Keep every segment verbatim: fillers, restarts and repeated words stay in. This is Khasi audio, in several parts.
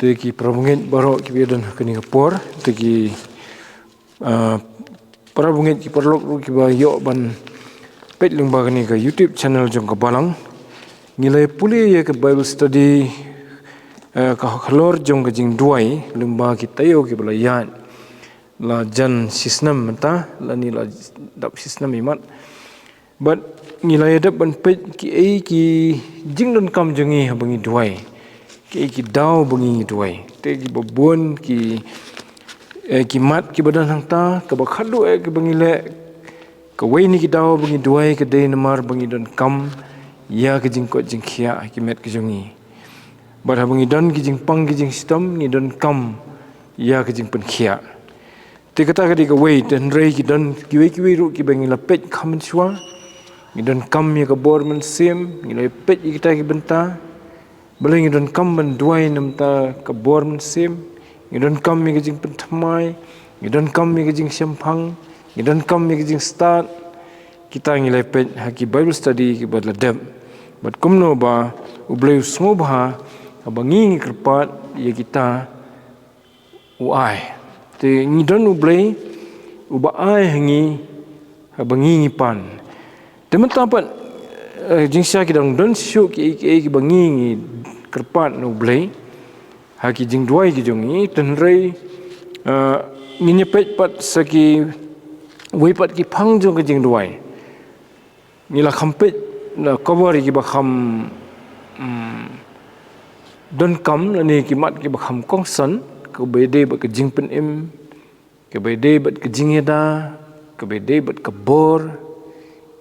Te ki parabangeit baroh kiba ïadon ha kane ka por, te ki, ah, parabangeit ki paralok ruh kiba ïoh ban peit lyngba kane ka YouTube channel jong ka Balang. Ngi la pule ïa ka Bible study, eh, ka halor jong ka jingduwai lyngba ki taïew kiba la ïaid. La jan shisnem mynta, lane la dap shisnem imat. Bad ngi la ïa dep ban peit kiei ki jingdonkam jong ngi haba ngi duwai. Kiei ki daw ba ngi duwai. Te kiba bun ki, eh, ki mat kiba don hangta, kaba khadduh eh kiba ngi leh. Kawei na ki daw ba ngi duwai ka dei namar ba ngi donkam ïa ka jingkoit jingkhiah ha ki met ki jong ngi. Bad haba ngi don ki jingpang ki jingshitom, ngi donkam ïa ka jingpynkhiah. Te kata ka dei kawei, te hynrei ki don kiwei kiwei ruh kiba ngi la peit kham mynshuwa. Ngi donkam ïa ka bor mynsiem, ngi la peit ïa kita ki bynta. Balei ngi donkam ban duwai na ka bynta ka bor mynsiem, ngi donkam ïa ka jingpynthymmai, ngi donkam ïa ka jingshemphang, ngi donkam ïa ka jingstad. Kita ngi la peit ha ki Bible study kiba la dep. Bad kumno ba U Blei u sngewbha haba ngi ngi kyrpad ïa kita u ai. Te ngi don U Blei uba ai ha ngi haba ngi ngi pan. Te mynta pat, eh, jingshisha ki dang don shuh kiei kiei kiba ngi ngi kyrpad na U Blei ha ki jingduwai ki jong ngi, te hynrei, eh, ngin ïa peit pat sa kiwei pat ki phang jong ka jingduwai. Ngi la kham peit na cover kiba kham, mm, donkam lane ki mat kiba kham kongsan, kaba ïadei bad ka jingpynim, kaba ïadei bad ka jingïada, kaba ïadei bad ka bor.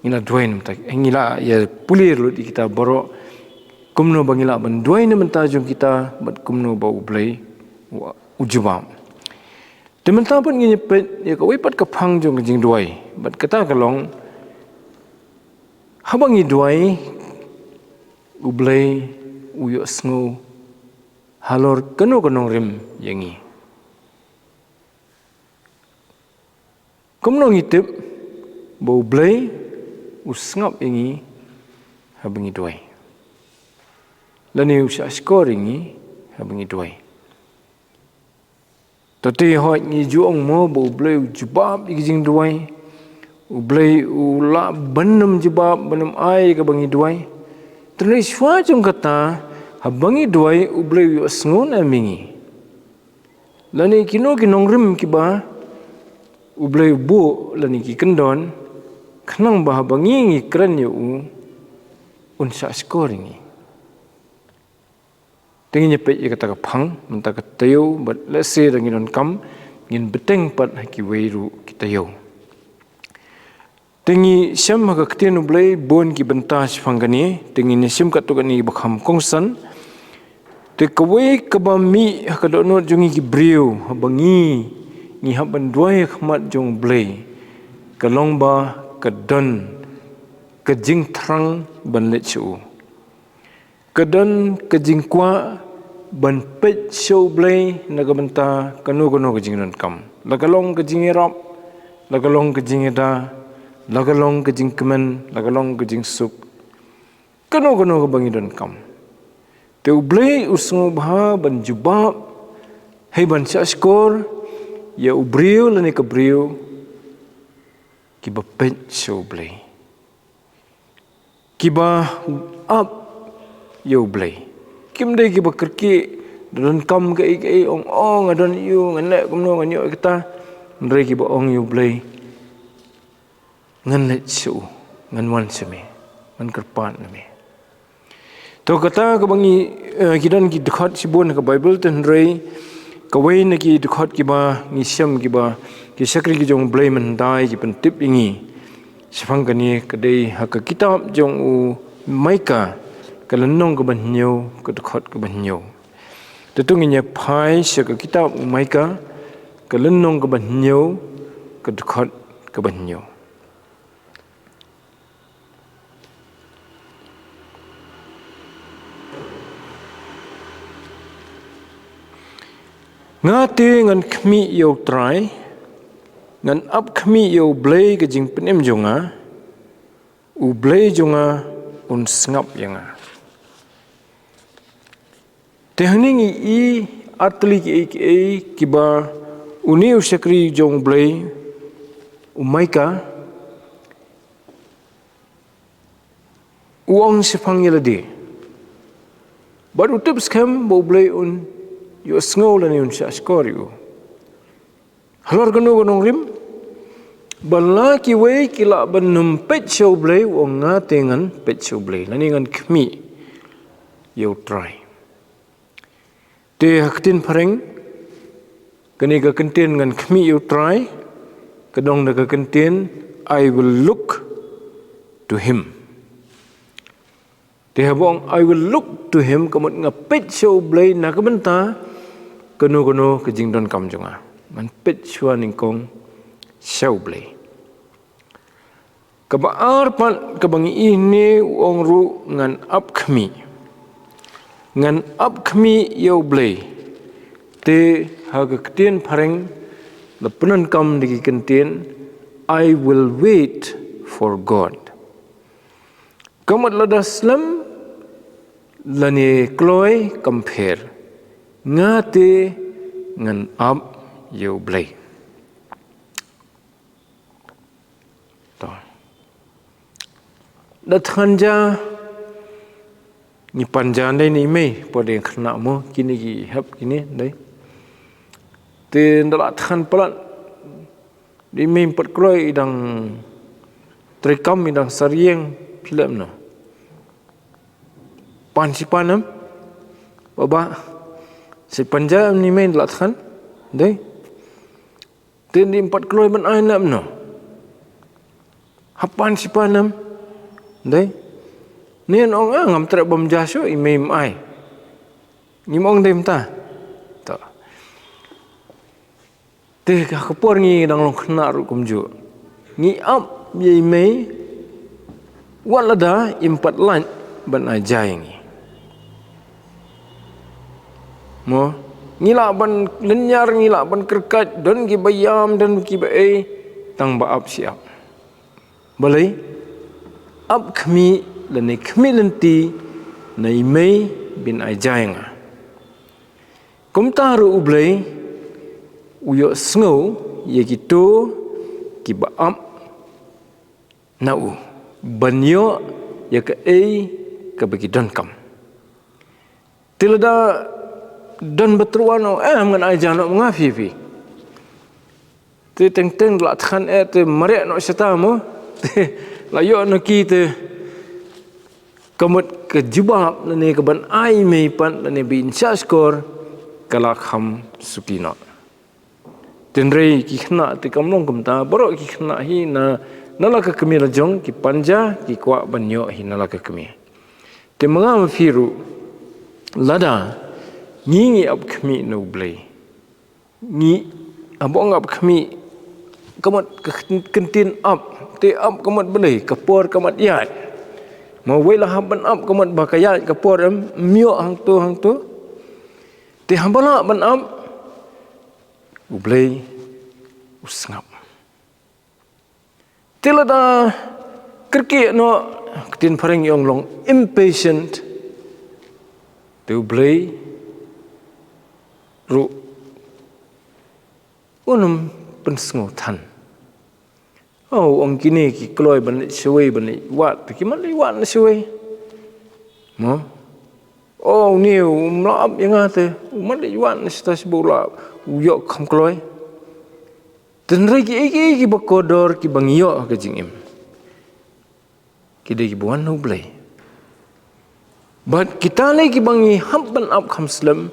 Ngi la duwai na ka bynta, ngi la ïa pule lut ïa kita baroh. Kumno ba ngi lah ban duwai na ka bynta jong kita, bad kumno ba U Blei u, u jubab. Te mynta pat ngin ïa peit ïa kawei pat ka phang jong ka jingduwai. Bad kata ka long, haba ngi duwai, U Blei u ïohsngew halor kano ka nongrim ïa ngi. Kumno ngi tip ba U Blei u sngap ïa ngi haba ngi duwai, lane u shahshkor ïa ngi haba ngi duwai? Te hooid ngi ju ong mo ba U Blei u jubab ïa ki jingduwai. U Blei u lah ban ym jubab, ban ym ai kaba ngi duwai. Te hynrei shuwa jong kata, haba ngi duwai, U Blei u ïohsngew ne em ïa ngi? Lane kino ki nongrim kiba U Blei u buh lane ki kyndon, khnang ba haba ngi ngi kren ïa u, un shahshkor ïa ngi? Te ngin ïa peit ïa kata ka phang mynta ka taïew, bad lehse da ngin donkam ngin bteng pat ha kiwei ruh ki taïew. Te ngi shem ha ka ktien U Blei bun ki bynta shaphang kane, te ngin ïa shem katto katne ba kham kongsan. Te kawei kaba mih ha ka dohnud jong ngi ki briew, haba ngi ngi hap ban duwai ha khmat jong U Blei, ka long ba ka don ka jingthrang ban leit sha u. Ka don ka jingkwah ban peit sha U Blei na ka bynta kano kano ka jingdonkam. La ka long ka jingïarap, la ka long ka jingïada, la ka long ka jingkmen, la ka long ka jingsuk. Kano kano kaba ngi donkam. Te U Blei u sngewbha ban jubab, hei ban shahshkor ïa u briew lane ka briew kiba peit sha U Blei, kiba ap ïa U Blei. Kim dei kiba kyrkieh, da donkam kaei kaei ong, oh, nga don ïa u, ngan leh kumno, ngan ïoh ïa kata. Hynrei kiba ong ïa U Blei, ngan leit sha u, ngan wan sha me, ngan kyrpad na me. To kata kaba ngi, eh, ki don ki dkhot shibun ha ka Baibl, te hynrei kawei na ki dkhot kiba ngi shem kiba ki shakri ki jong U Blei mynhyndai ki pyntip ïa ngi shaphang kane ka dei ha ka kitab jong u Maikah, ka lynnong kaba hynñiew, ka dkhot kaba hynñiew. Te to ngin ïa phai sha ka kitab u Maikah, ka lynnong kaba hynñiew, ka dkhot kaba hynñiew. Nga te ngan khmih ïa U Trai, ngan ap khmih ïa U Blei ka jingpynim jong nga, U Blei jong nga un sngap ïa nga. Te hangne ngi i Ar tylli ki ei ki ei kiba une u shakri jong U Blei, u Micah, u ong shaphang ïa lade. Bad u tip skhem ba U Blei un ïohsngew lane un shahshkor ïa u. Halor kano ka nongrim, ba la kiwei ki lah ban ym peit sha U Blei, u ong nga te ngan peit sha U Blei, lane ngan khmih ïa U Trai. Te ha ka ktien phareng, kane ka kyntien ngan khmih ïa U Trai, ka dang da ka kyntien, "I will look to him." Te haba ong, "I will look to him," ka mut nga peit sha U Blei na ka bynta kano kano ka jingdonkam jong nga. Ngan peit shuwa nyngkong sha U Blei. Kaba ar pat kaba ngi ïohi ne u ong ruh ngan ap khmih. Ngan ap khmih ïa U Blei. Te ha ka ktien phareng la pyndonkam da ki kyntien, "I will wait for God." Ka mut lada slem lane kloi kam pher, nga te ngan ap ïa U Blei. To. Da than ja, ngi pan ja dei ni mei, po dei khynnah mo, kine ki hep kine, dei. Te nda la than palat, dei mei pat kloi i dang treikam, i dang sarieng, phi leh kumno. Pan shi pan em, baba, shi pan ja em ni mei nda la than, dei. Te dei pat kloi ban ai na em no. Hap pan shi pan em. Dei. Ni ong, ah, ngam treh bam ja shuh, i mei im ai. Ngim ong dei mynta. To. Te ka por ngi dang long khynnah ruh kumjuh. Ngi ap ïa i mei, wat lada im pat lait ban ai ja ïa ngi. Mo, ngi lah ban lynñiar, ngi lah ban kyrkhat, don kiba ïam, don kiba ei, tang ba ap shi ap. Balei, ap khmih, lane khmih lynti, na i mei ban ai ja ïa nga. Kumta ruh U Blei, u ïohsngew, ïa kito, kiba ap, na u. Ban ïoh, ïa kaei, kaba ki donkam. Te lada don ba tyrwa noh, eh, ngan ai ja noh nga phi phi. Te teng teng la than eh, te mareh noh shata mo. Te la ïoh noh ki te ka mut ka jubab lane ka ban ai mei pat lane ba in shahshkor ka la kham suki noh. Tynrai ki khynnah te kam long kumta, baroh ki khynnah hi na, na la ka kmie la jong, ki pan ja, ki kwah ban ïoh hi na la ka kmie. Te ma nga ma phi ruh, lada, ngi ngi ap khmih na U Blei. Ngi, haba ong ap khmih, ka mut ka kyntien ap, te ap ka mut balei, ka por ka mut ïaid. Ma wei la hap ban ap ka mut ba ka ïaid ka por em, ym ïoh hangto hangto. Te haba lah ban ap, U Blei u sngap. Te lada kyrkieh noh, ka ktien phareng ong long impatient. Te U Blei ruh un ym pynsngew than. Oh, ong kine ki kloi ban leit shawei, ban leit wad, te ki mat leit wad na shawei. Mo? Oh, une um lah ap ïa nga te, u mat leit wad na shata shibun, u lah, u ïoh kham kloi. Tynrai kiei kiei kiba kordor kiba ngi ïoh ha ka jingim, ki dei kiba wan na U Blei. Bad kita lei kiba ngi hap ban ap kham slem,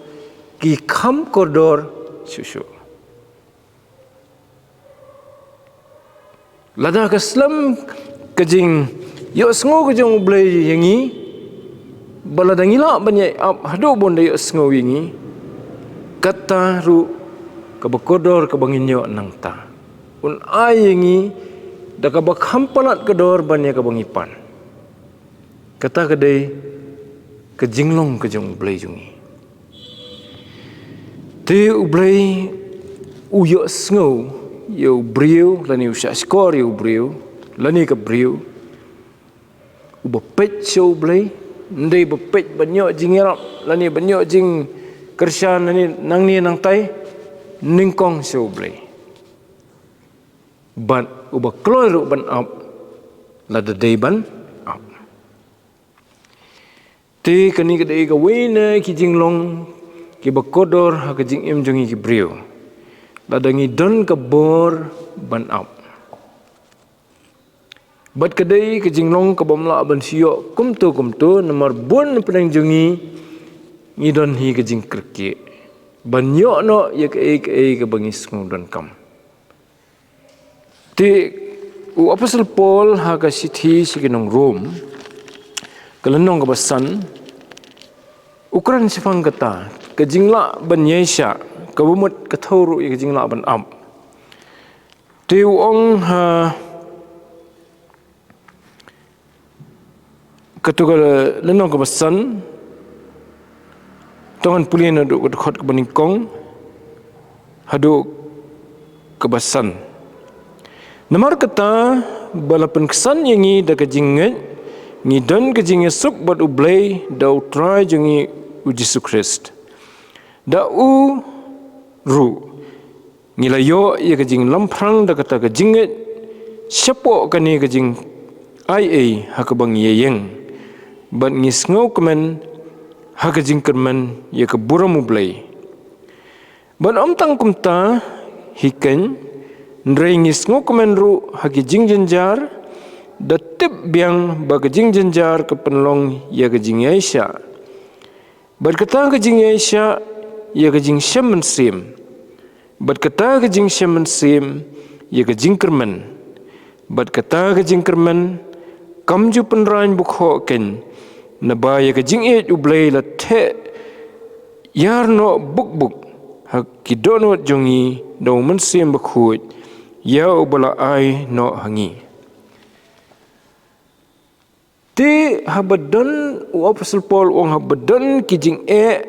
ki kham kordor shuh shuh. Lada ka slem ka jingïohsngew ka jong U Blei ïa ngi, ba lada ngi lah ban ïai ap haduh ba un da ïohsngew ïa ngi, kata ruh kaba kordor kaba ngin ïoh nangta, un ai ïa ngi da kaba kham palat ka dor ban ïa kaba ngi pan. Kata ka dei ka jinglong ka jong U Blei jong ngi. Te U Blei u ïohsngew ïa u briew, lane u shahshkor ïa u briew, lane ka briew uba peit sha U Blei, ym dei ba peit ban ïoh jingïarap, lane ban ïoh jing, kyrshan nangne nangtai, nyngkong sha U Blei. Bad uba kloi ruh ban ap, lada dei ban ap. Te kane ka dei kawei na ki jinglong kiba kordor ha ka jingim jong ngi ki briew, lada ngi don ka bor ban ap. Bad ka dei ka jinglong kabym lah ban shu ïoh kumto kumto, namar bun na pdeng jong ngi, ngi don hi ka jingkyrkieh ban ïoh noh ïa kaei kaei kaba ngi sngew donkam. Te u Apostol Paul ha ka shithi sha ki nong Rom, ka lynnong kaba san, u kren shaphang kata ka jinglah ban ïaishah, kaba mut ka thew ruh ïa ka jinglah ban ap. Te u ong ha katu ka lynnong kaba san, to ngan pule naduh ka dkhot kaba nyngkong haduh kaba san. Namar kata, ba la pynksan ïa ngi da ka jingngeit, ngi don ka jingïasuk bad U Blei da U Trai jong ngi U Jisu Khrist. Da u ruh ngi la ïoh ïa ka jinglamphrang da kata ka jingngeit shapoh kane ka jingaiei ha kaba ngi ïeng, bad ngi sngewkmen ha ka jingkyrmen ïa ka burom U Blei. Bad ym tang kumta hi keiñ, hynrei ngi sngewkmen ruh ha ki jingjynjar, da tip biang ba ka jingjynjar ka pynlong ïa ka jingïaishah, bad kata ka jingïaishah ïa ka jingshem mynsiem, bad kata ka jingshem mynsiem ïa ka jingkyrmen, bad kata ka jingkyrmen kam ju pynraiñ bakhoh keiñ, naba ïa ka jingïeit U Blei la theh ïar noh buk buk ha ki dohnud jong ngi da U Mynsiem Bakhuid, ïa uba la ai noh ha ngi. Te haba don, u Apostol Paul u ong haba don ki jingeh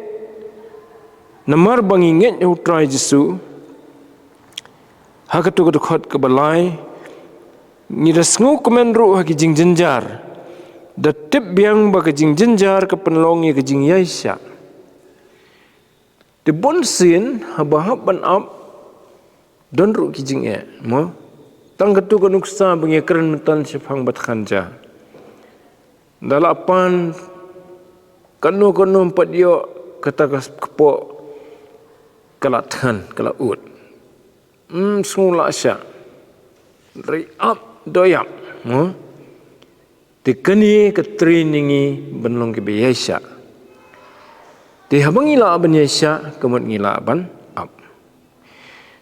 namar ba ngi ngeit ha U Trai Jisu, ha katu ka dkhot kaba lai, ngi da sngewkmen ruh ha ki jingjynjar, da tip biang ba ka jingjynjar ka pynlong ïa ka jingïaishah. Te bunsien haba hap ban ap, don ruh ki jingeh, mo? Tang katu ka nuksa ba ngi kren mynta shaphang ba tkhang ja, da la pan kano kano ym pat ïoh, kata ka kpoh ka la thngan, ka la ud. Ym sngew lah shah. Hynrei ap, doh ïap, mo? Te kane ka train ïa ngi ban long kiba ïaishah. Te haba ngi lah ban ïaishah, ka mut ngi lah ban ap.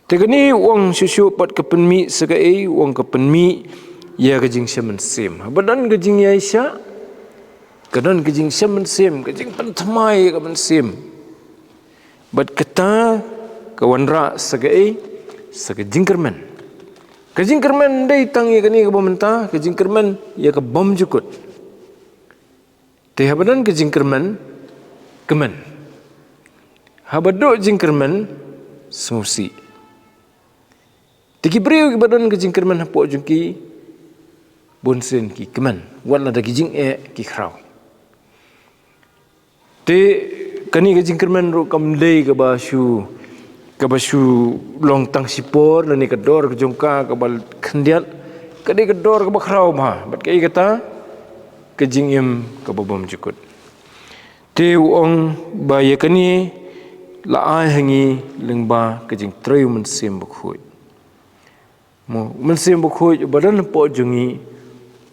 Te kane u ong shuh shuh pat ka pynmih sa kaei, u ong ka pynmih ïa ka jingshem mynsiem. Haba don ka jingïaishah, ka don ka jingshem mynsiem, ka jingpynthymmai ïa ka mynsiem. Bad kata ka wanrah sa kaei, sa ka jingkyrmen. Ka jingkyrmen ym dei tang ïa kane kaba mynta, ka jingkyrmen ïa ka bymjukut. Te haba don ka jingkyrmen, kmen. Haba duh jingkyrmen, sngewsih. Te ki briew kiba don ka jingkyrmen hapoh jong ki, bunsien ki kmen, wat la da ki jingeh ki khraw. Te kane ka jingkyrmen ruh kam dei kaba shu, kaba shu long tang shipor, lane ka dor ka jong ka kaba khyndiat, ka dei ka dor kaba khraw bha, bad kaei kata, ka jingim kaba bymjukut. Te u ong ba ïa kane la ai ha ngi lyngba ka jingtrei U Mynsiem Bakhuid. Mo, U Mynsiem Bakhuid uba don hapoh jong ngi,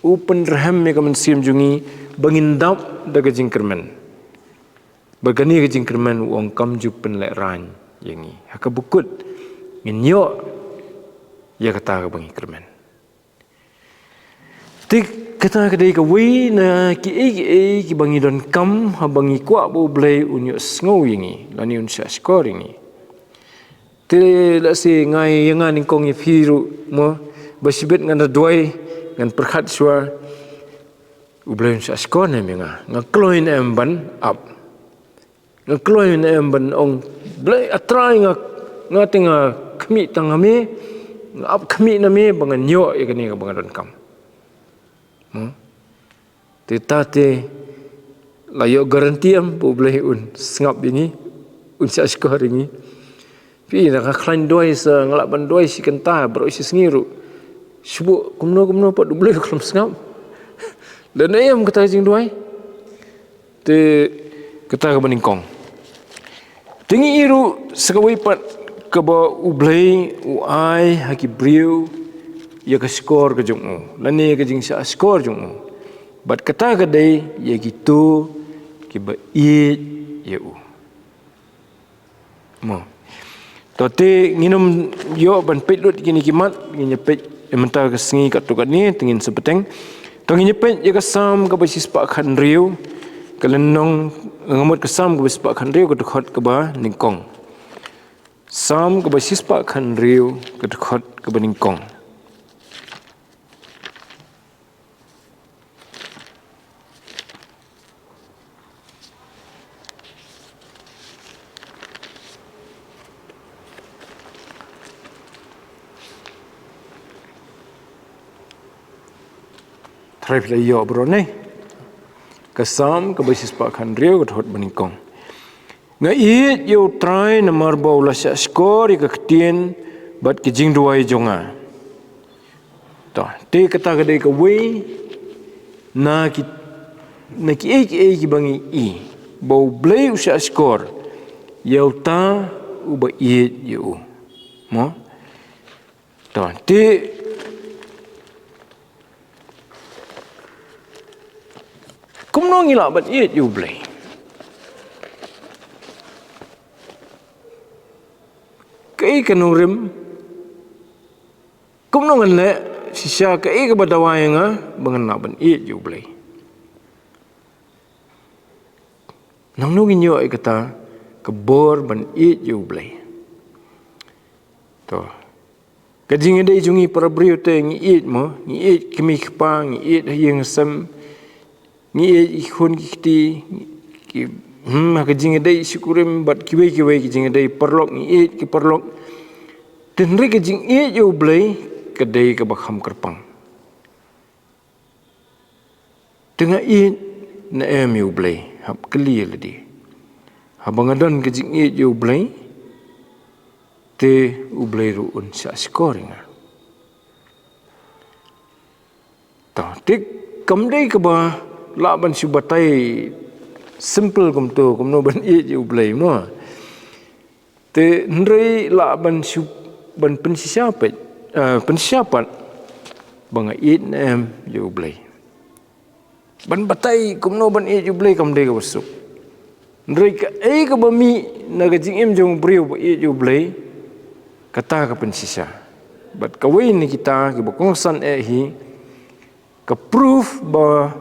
u pynrhem ïa ka mynsiem jong ngi, ba ngin dap da ka jingkyrmen. Ba kane ka jingkyrmen u ong kam ju pynlehraiñ ïa ngi. Ha kaba kut, ngin ïoh ïa kata kaba ngi kyrmen. Te kata ka dei kawei na kiei kiei kiba ngi donkam, haba ngi kwah ba U Blei un ïohsngew ïa ngi, lane un shahshkor ïa ngi. Te lehse nga, ïa nga nyngkong ïa phi ruh, mo, ba shibit ngan da duwai, ngan pyrkhat shuwa, U Blei un shahshkor ne em ïa nga, nga kloi ne em ban ap. Nga kloi ne em ban ong, Blei, A Trai, nga, nga te nga khmih tang ha me, nga ap khmih na me, ba ngan ïoh ïa kane kaba nga donkam. Hmm? Te ta te la ïoh guarantee em ba U Blei un sngap ïa ngi? Un shah shkor ïa ngi. Phi, nga khlaiñ duwai sa, nga lah ban duwai shi kynta baroh shi sngi ruh. Shu buh kumno kumno pat U Blei u khlem sngap. Lane em kata ka jingduwai. Te kata kaba nyngkong. Te ngi ïohi ruh sa kawei pat kaba U Blei u ai ha ki briew ïa ka shkor ka jong u, lane ïa ka jingshah shkor jong u. Bad kata ka dei ïa kito kiba ïeit ïa u. Mo. To te ngin ym ïoh ban peit lut kine ki mat, ngin ïa peit ïa mynta ka sngi katto katne, te ngin sa bteng. To ngin ïa peit ïa ka Salm kaba shispah khathynriew, ka lynnong, nga mut ka Salm kaba shispah khathynriew ka dkhot kaba nyngkong. Salm kaba shispah khathynriew ka dkhot kaba nyngkong. Trai phi la ïoh baroh ne. Ka Salm kaba shispah khathynriew ka dkhot ba nyngkong. Nga ïeit ïa U Trai namar ba u la shah shkor ïa ka ktien bad ka jingduwai jong nga. To, te kata ka dei kawei na ki, na kiei kiei kiba ngi i ba U Blei u shah shkor ïa uta uba ïeit ïa u. Mo? To, te kumno ngi lah ban ïeit ïa U Blei? Kaei ka nongrim? Kumno ngan leh shisha, kaei kaba dawa ïa nga ba ngan lah ban ïeit ïa U Blei? Nangno ngin ïoh ïa kata ka bor ban ïeit ïa U Blei? To. Ka jingïadei jong ngi para briew te ngi ïeit mo, ngi ïeit kmie kpa, ngi ïeit ha ïing ha sem, ngi ïeit ki khun ki kti, ki, hmm, ha ka jingïadei shikurim bad kiwei kiwei ki jingïadei paralok, ngi ïeit ki paralok. Te hynrei ka jingïeit ïa U Blei ka dei kaba kham kyrpang. Te nga ïeit ne em ïa U Blei, hap kylli ïa lade. Haba nga don ka jingïeit ïa U Blei, te U Blei ruh un shah shkor ïa nga. To, te kam dei kaba lah ban shu batai simple kumto, kumno ban ïeit ïa U Blei mo. Te hynrei lah ban shu, ban pynshisha peit, eh, pynshisha pat ba nga ïeit ne em ïa U Blei. Ban batai kumno ban ïeit ïa U Blei kam dei kaba suk. Hynrei kaei kaba mih na ka jingim jong u briew ba ïeit ïa U Blei, kata ka pynshisha. Bad kawei na kita kiba kongsan eh hi, ka proof ba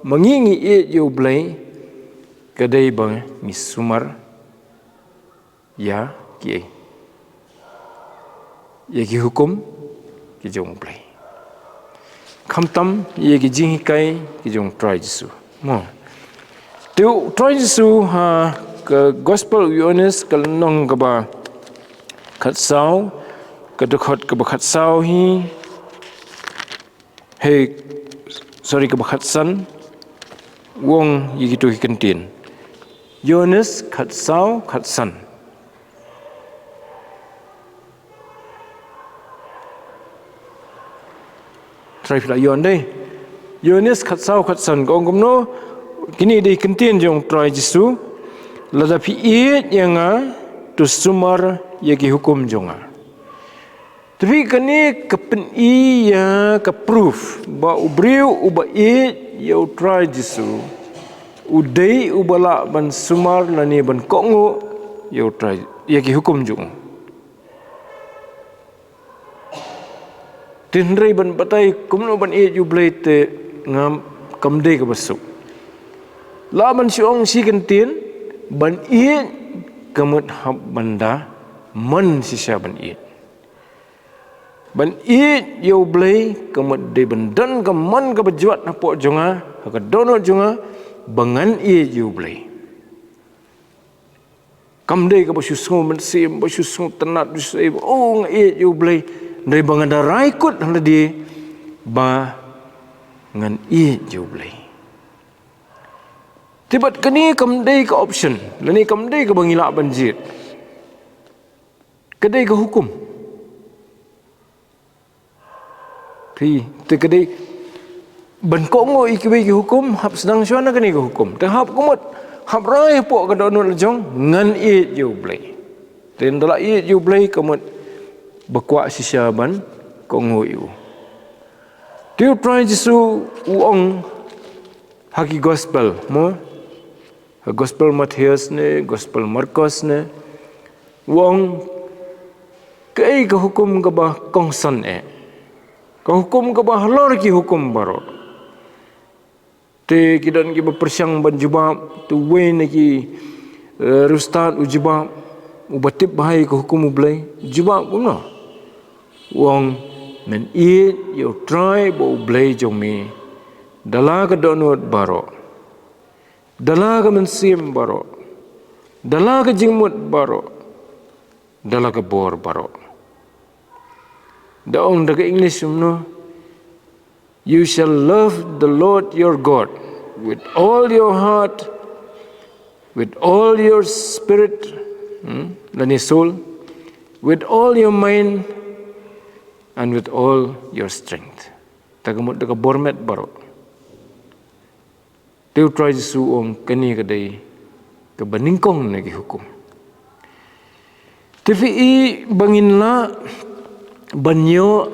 ma ngi ngi ïeit ïa U Blei ka dei ba ngi sumar ïa ki, ïa ki hukum ki jong U Blei, khamtam ïa ki jinghikai ki jong U Trai Jisu. Mo. Te U Trai Jisu ha ka Gospel u Ïoannis ka lynnong kaba khatsaw, ka dkhot kaba khatsaw hi, hei, sorry, kaba khatsan, u ong ïa kito ki kyntien. Ïoannis khatsaw khatsan. Trai phi la ïohi dei. Ïoannis khatsaw khatsan ka ong kumno, kine dei kyntien jong U Trai Jisu. Lada phi ïeit ïa nga, to sumar ïa ki hukum jong nga. Te phi, kane ka pyni ïa ka proof ba u briew uba ïeit ïa U Trai Jisu u dei uba lah ban sumar lane ban kohnguh ïa U Trai, ïa ki hukum jong u. Te hynrei ban batai kumno ban ïeit ïa U Blei te ngam, kam dei kaba suk. Lah ban shu ong shi kyntien, ban ïeit ka mut hap ban da mon shisha ban ïeit. Ban ïeit ïa U Blei ka mut dei ban don ka mon kaba jwat hapoh jong nga, ha ka dohnud jong nga, ba ngan ïeit ïa U Blei. Kam dei kaba shu sngew mynsiem, ba shu sngew tynnad, ba shu sngew, oh, nga ïeit ïa U Blei. Hynrei ba nga da rai kut ha lade ba ngan ïeit ïa U Blei. Te bad kane kam dei ka option, lane kam dei kaba ngi lah ban jied. Ka dei ka hukum. Phi, te ka dei ban kohnguh ïa kiwei ki hukum, hap sdang shuwa na kane ka hukum. Te hap kumut, hap rai hapoh ka dohnud la jong, ngan ïeit ïa U Blei. Te ynda la ïeit ïa U Blei, kumut ba kwah shisha ban kohnguh ïa u. Te U Trai Jisu u ong ha ki gospel, mo? Ha gospel Mathaios ne, gospel Markos ne, u ong, kaei ka hukum kaba kongsan eh? Ka hukum kaba halor ki hukum baroh. Te ki don kiba pyrshang ban jubab, te uwei na ki, eh, riewstad u jubab, uba tip bha ïa ka hukum U Blei, jubab kumno? U ong, men ïeit ïa U Trai bad U Blei jong me da la ka dohnud baroh, da la ka mynsiem baroh, da la ka jingmut baroh, da la ka bor baroh. Da ong da ka English kumno? You shall love the Lord your God with all your heart, with all your spirit, hmm, lane soul, with all your mind, and with all your strength. Da ka mut da ka bor met baroh. Te U Trai Jisu u ong kane ka dei kaba nyngkong na ki hukum. Te phi i ba ngin lah ban ïoh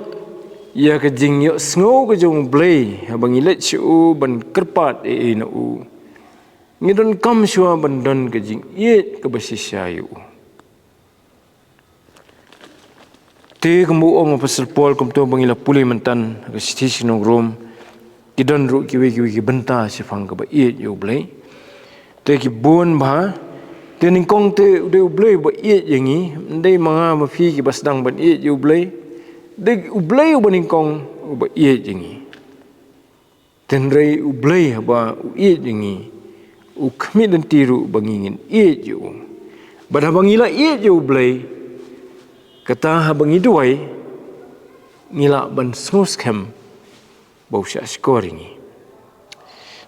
ïa ka jingïohsngew ka jong U Blei, haba ngi leit sha u ban kyrpad ei ei na u, ngi donkam shuwa ban don ka jingïeit kaba shisha ïa u. Te kumba u ong u Apostol Paul, kumta ba ngi la pule mynta ha ka shithi sha ki nong Rom, ki don ruh kiwei kiwei ki bynta shaphang kaba ïeit ïa U Blei. Te ki bun bha, te nyngkong te u dei U Blei uba ïeit ïa ngi, ym dei ma nga ma phi kiba sdang ban ïeit ïa U Blei. Dei U Blei uba nyngkong uba ïeit ïa ngi. Hynrei U Blei haba u ïeit ïa ngi, u khmih lynti ruh ba ngi ngin ïeit ïa u. Bad haba ngi la ïeit ïa U Blei, kata haba ngi duwai, ngi lah ban sngewskhem ba u shahshkor ïa ngi.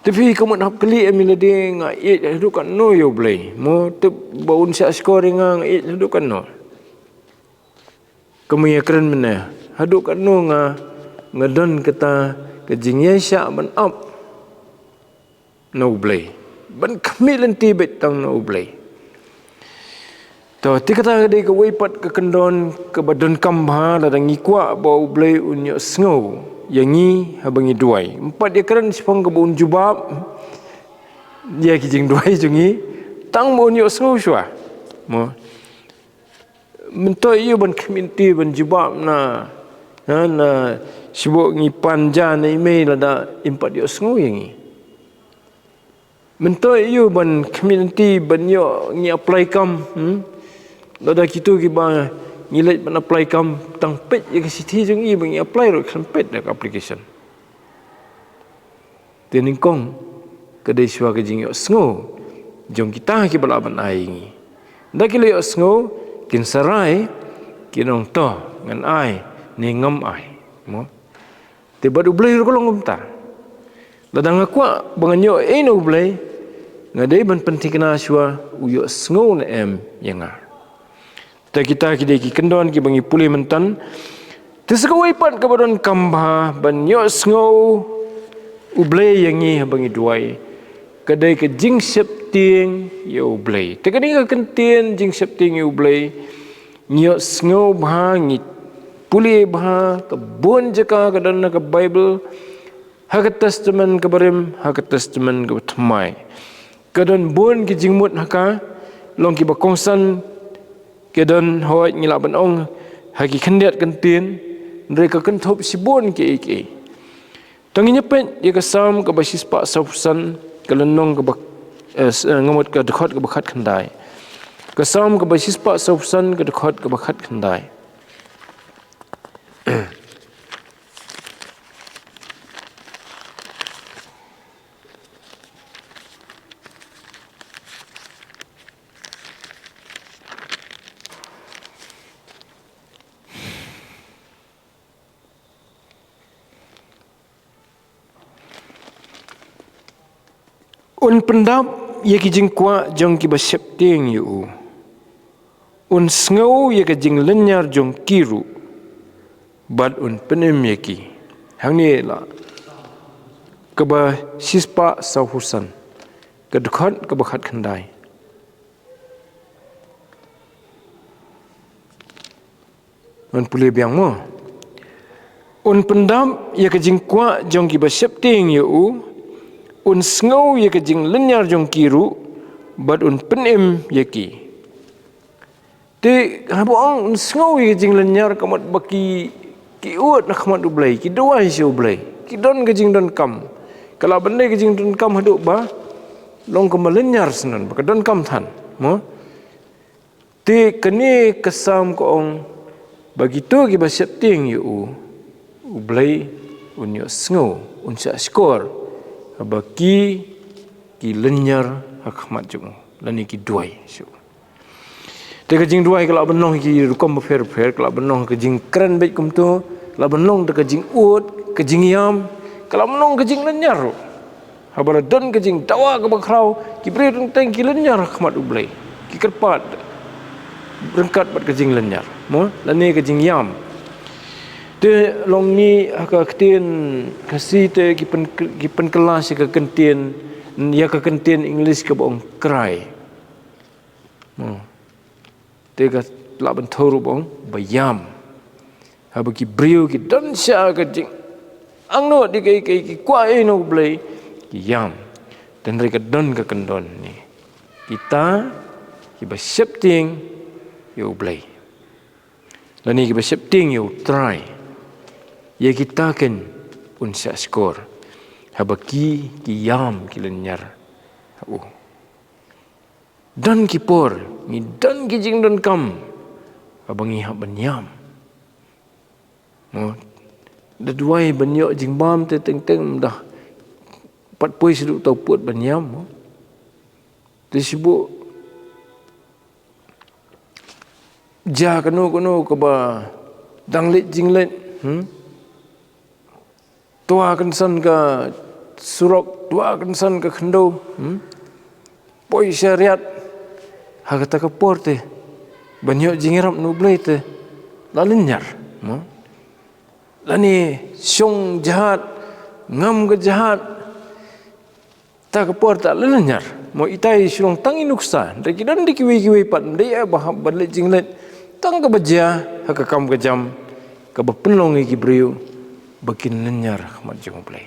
Te phi, ka mut hap kylli ïa me lade, nga ïeit haduh katno ïa U Blei? Mo, tip ba un shahshkor ïa nga, nga ïeit haduh katno? Kumba ïakren mynne, haduh katno nga, nga don kata ka jingïaishah ban ap na U Blei, ban khmih lynti beit tang na U Blei. To, te kata ka dei kawei pat ka kyndon kaba donkam bha lada ngi kwah ba U Blei un ïohsngew ïa ngi haba ngi duwai. Ym pat ïakren shaphang kaba un jubab ïa ki jingduwai jong ngi, tang ba un ïohsngew shuwa. Mo. Myntoi ïa u ban khmih lynti ban jubab na, na, na, shibun ngi pan ja na i mei lada im pat ïohsngew ïa ngi. Myntoi ïa u ban khmih lynti ban ïoh ngi apply kam, hmm? Lada kito kiba ngi leit ban apply kam tang peit ïa ka shithi jong ngi ba ngi apply ruh khlem peit da ka application. Te nyngkong, ka dei shuwa ka jingïohsngew jong kita kiba lah ban ai ïa ngi. Ynda ki la ïohsngew, kin sa rai, kin ong to, ngan ai, ne ngam ai. Mo? Te bad U Blei ruh ka long kumta. Lada nga kwah ba ngan ïoh ei na U Blei, nga dei ban pynthikna shuwa u ïohsngew ne em ïa nga. Te kita ki dei ki kyndon kiba ngi pule mynta. Te sa kawei pat kaba donkam bha ban ïohsngew U Blei ïa ngi haba ngi duwai, ka dei ka jingsheptieng ïa U Blei. Te kane ka kyntien jingsheptieng ïa U Blei, ngi ïohsngew bha, ngi pule bha, ka bun jaka ka don ha ka Baibl, ha ka Testament kaba rim, ha ka Testament kaba thymmai. Ka don bun ki jingmut ha ka, long kiba kongsan, ki don, hooid, ngi lah ban ong ha ki khyndiat kyntien, hynrei ka kynthup shibun kiei kiei. To ngin ïa peit ïa ka Salm kaba shispah sawphew san, ka lynnong kaba, eh, s-, eh, nga mut ka dkhot kaba khatkhyndai. Ka Salm kaba shispah sawphew san, ka dkhot kaba khatkhyndai. Un pyndap ïa ki jingkwah jong kiba sheptieng ïa u, un sngew ïa ka jinglynñiar jong ki ruh, bad un pynim ïa ki. Hangne la kaba shispah saw phew san, ka dkhot kaba khatkhyndai. Ngan pule biang mo. Un pyndap ïa ka jingkwah jong kiba sheptieng ïa u, un sngew ïa ka jinglynñiar jong ki ruh, bad un pynim ïa ki. Te haba ong un sngew ïa ka jinglynñiar, ka mut ba ki, ki ud na khmat U Blei, ki duwai sha U Blei, ki don ka jingdonkam. Ka lah ban dei ka jingdonkam haduh ba long kaba lynñiar syndon, ba ka donkam than mo. Te kane ka Salm ka ong ba kito kiba sheptieng ïa u, U Blei un ïohsngew, un shahshkor, haba ki, ki lynñiar ha khmat jong u, lane ki duwai sha u. Te ka jingduwai ka lah ban long ki rukom bapher bapher, ka lah ban long ka jingkren beit kumto, ka lah ban long da ka jingud, ka jingïam, ka lah ban long ka jinglynñiar ruh. Haba la don ka jingdawa kaba khraw, ki briew teng teng ki lynñiar ha khmat U Blei, ki kyrpad ryngkat bad ka jinglynñiar mo, lane ka jingïam. Te long ngi ha ka ktien Khasi te ki pyn, ki pynkylla sha ka kyntien, ïa ka kyntien English kaba ong cry mo. Te ka lah ban thew ruh ba ong ba ïam. Haba ki briew ki don sha ka jingangnud, ki, ki, ki kwah ïa U Blei, ki ïam. Te hynrei ka don ka kyndon ne, kita kiba sheptieng ïa U Blei, lane kiba sheptieng ïa U Trai, ïa kita kin un shahshkor, haba ki, ki ïam, ki lynñiar ha u. Don ki por, ngi don ki jingdonkam, haba ngi hap ban ïam mo. Da duwai ban ïoh jingbam te teng teng ym da pat poi shaduh uta u pud ban ïam mo. Te shu buh jia kano kano kaba dang leit jingleit, hmm? Twa kynsan ka surok, twa kynsan ka khyndew, hmm? Poi sha riat, ha kata ka por te ban ïoh jingïarap na U Blei te la lynñiar mo. Lane shong jahaj, ngam ka jahaj, ta ka por ta la lynñiar mo. Itai shu long tang i nuksa, hynrei ki don da kiwei kiwei pat, ym dei eh ba hap ban leit jingleit, tang kaba jia ha ka kam ka jam, kaba pynlong ïa ki briew ba kin lynñiar ha khmat jong U Blei.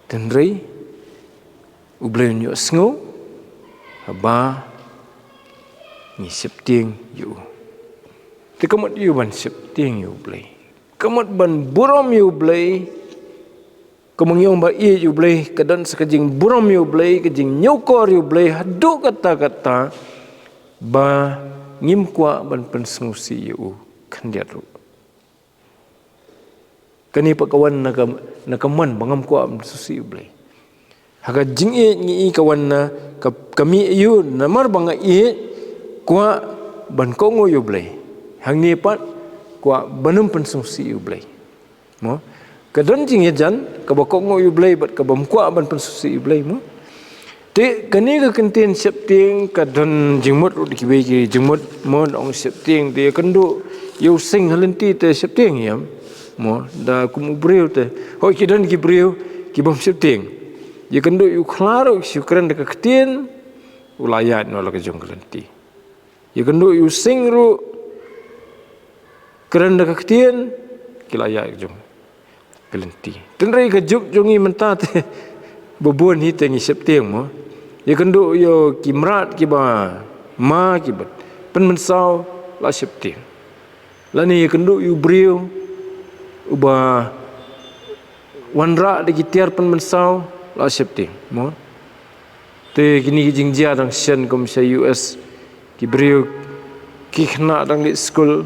Te hynrei U Blei un ïohsngew haba ngi sheptieng ïa u. Te ka mut ïa u ban sheptieng ïa U Blei, ka mut ban burom ïa U Blei. Kumba ngi ong ba ïeit ïa U Blei, ka don sa ka jingburom ïa U Blei, ka jingñiewkor ïa U Blei haduh katta katta ba ngim kwah ban pynsngewsih ïa u khyndiat ruh. Kane pat ka wan na ka, na ka mon ba ngam kwah ban pynsngewsih ïa U Blei. Ha ka jingïeit ngi i ka wan na ka, ka mih ïa u, namar ba nga ïeit, kwah ban kohnguh ïa U Blei. Hangne pat kwah ban ym pynsngewsih ïa U Blei. Mo? Ka don jingïajan kaba kohnguh ïa U Blei bad kaba ym kwah ban pynsngewsih ïa U Blei mo. Te kane ka kyntien sheptieng ka don jingmut ruh da kiwei ki jingmut mo. Ngi ong sheptieng te ïakynduh ïa u sing ha lynti te sheptieng ïa mo. Da kum u briew te, hooid ki don ki briew ki bym sheptieng. Ïakynduh ïa u khla ruh, shu kren da ka ktien, u la ïaid noh la ka jong ka lynti. Ïakynduh ïa u sing ruh, kren da ka ktien, ki la ïaid jong ka lynti. Te hynrei ka juk jong ngi mynta te, ba bun hi te ngi sheptieng mo. Ïakynduh ïa ki mrad kiba ma, kiba pynmynsaw, la sheptieng. Lane ïakynduh ïa u briew uba wanrah da ki tiar pynmynsaw, la sheptieng mo. Te kine ki jingjia dang shen kum sha U S, ki briew, ki khynnah dang leit skul,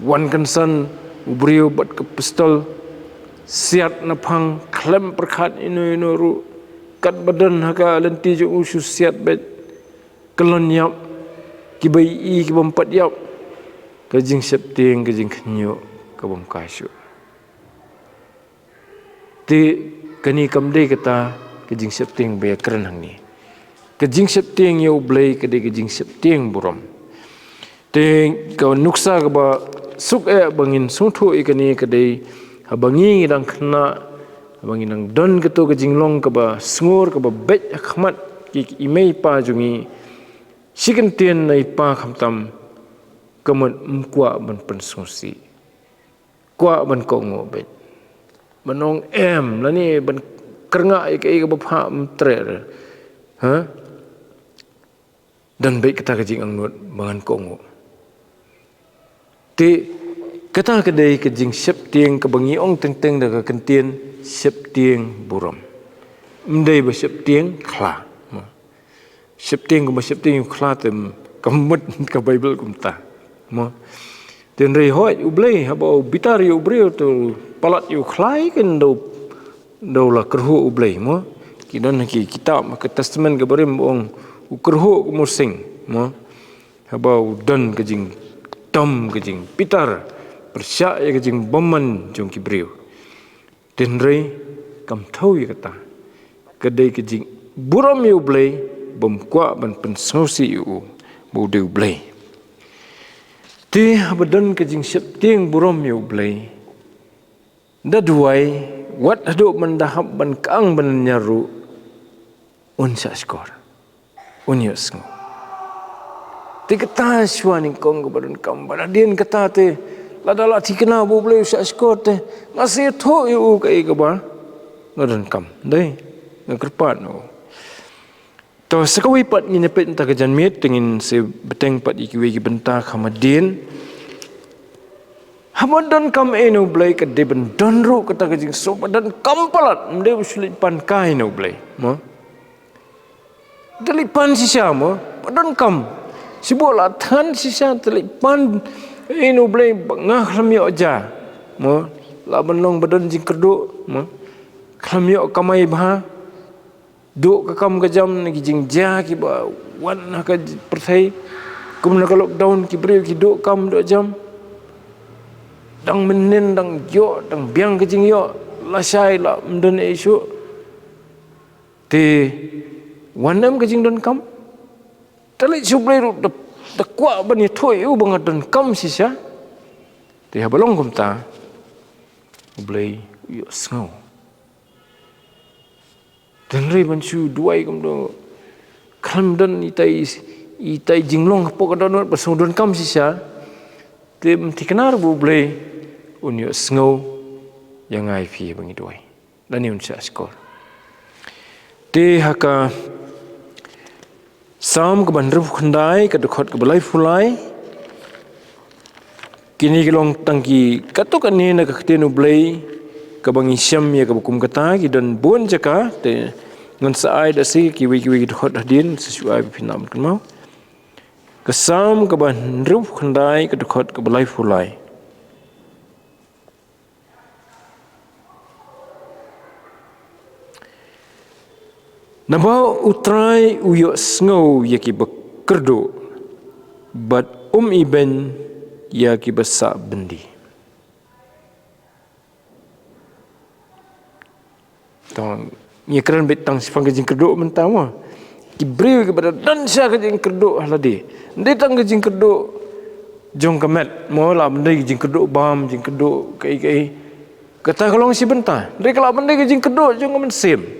wan kynsan u briew bad ka pistol, siat na phang, khlem pyrkhat ino ino ruh, katba don ha ka lynti jong u shu siat beit, kyllon ïap, kiba ïohi ki bym pat ïap, ka jingsheptieng, ka jingkhynñiuh ka bym kai shuh. Te kane kam dei kata Ka jingsheptieng ba ïakren hangne. Ka jingsheptieng ïa U Blei ka dei ka jingsheptieng burom. Te ka nuksa kaba suk eh ba ngin sngewthuh ïa kane ka dei haba ngi ngi dang khynnah, haba ngi dang don kato ka jinglong kaba sngur kaba beit ha khmat ki, ki mei pa jong ngi, shi kyntien na i pa khamtam, ka mut ym kwah ban pynsngewsih. Kwah ban kohnguh beit. Ban ong em, lane ban kyrngah ïa kaei kaba phah, ym treh. Ha? Don beit kata ka jingangnud ba ngan kohnguh. Te kata ka dei ka jingsheptieng kaba ngi ong teng teng da ka kyntien sheptieng burom. Ym dei ba sheptieng khla. Sheptieng kumba sheptieng ïa u khla te ka mut ka Baibl kumta. Mo. Te hynrei hooid U Blei haba u bitar ïa u briew te u palat ïa u khla, kan da u, da u la kyrhuh U Blei, mo. Ki don ha ki kitab ka Testament kaba rim ba ong u kyrhuh kum u sing, mo. Haba u don ka jingdom, ka jingbitar pyrshah ïa ka jingbymman jong ki briew. Te hynrei kam thew ïa kata. Ka dei ka jingburom ïa U Blei, bym kwah ban pynsngewsih ïa u ba u dei U Blei. Te haba don ka jingsheptieng burom ïa U Blei, da duwai, wat haduh ban da hap ban kyang ban ñiar ruh, un shah shkor, un ïohsngew. Te kata shuwa nyngkong kaba donkam, bad hadien kata te, lada la thikna ba U Blei u shah shkor te, nga sa ïathuh ïa u kaei kaba nga donkam. Dei, nga kyrpad na u. To, sa kawei pat ngin ïa peit na ka janmiet, te ngin sa bteng pat ïa kiwei ki bynta kham hadien. Haba donkam ei na U Blei ka dei ban don ruh kata ka jingsngew ba donkam palat, ym dei ba shu leit pan kai na U Blei. Mo? Da leit pan shisha mo, ba donkam. Shibun la than shisha, da leit pan ei na U Blei ba nga khlem ïoh ja. Mo, la ban long ba don jingkyrduh, mo. Khlem ïoh kamai bha. Duh ka kam ka jam na ki jingjia kiba wan ha ka pyrthei. Kum na ka lockdown ki briew ki duh kam duh jam. Dang mynnin, dang ïoh, dang biang ka jingïoh, lashai la ym don ei shuh. Te wan em ka jingdonkam? Te leit sha U Blei ruh da, da kwah ban ïathuh ïa u ba nga donkam shisha. Te haba long kumta, U Blei u ïohsngew. Te hynrei ban shu duwai kumno, khlem don itai, itai jinglong hapoh ka dohnud ba sngew donkam shisha. Te ym thikna ruh ba U Blei un ïohsngew ïa nga ïa phi haba ngi duwai. Lane un shah shkor. Te ha ka Salm kaba hynriewphew khyndai, ka dkhot kaba laiphew lai. Kine ki long tang ki katto katne na ka ktien U Blei kaba ngi shem ïa kaba kum kata, ki don bun jaka, te ngan sa ai da shi kiwei kiwei ki dkhot hadien, sa shu ai ba phin nang kynmaw. Ka Salm kaba hynriewphew khyndai, ka dkhot kaba laiphew lai. Naba U Trai u ïohsngew ïa ki bakyrduh, bad um ibeiñ ïa ki ba sah byndi. To, ngi kren beit tang shaphang ka jingkyrduh mynta mo. Ki briew kiba da don sha ka jingkyrduh ha lade. Ym dei tang ka jingkyrduh jong ka met mo, lah ban dei ka jingkyrduh bam, jingkyrduh kaei kaei. Kata ka long shi bynta. Ym dei, ka lah ban dei ka jingkyrduh jong ka mynsiem.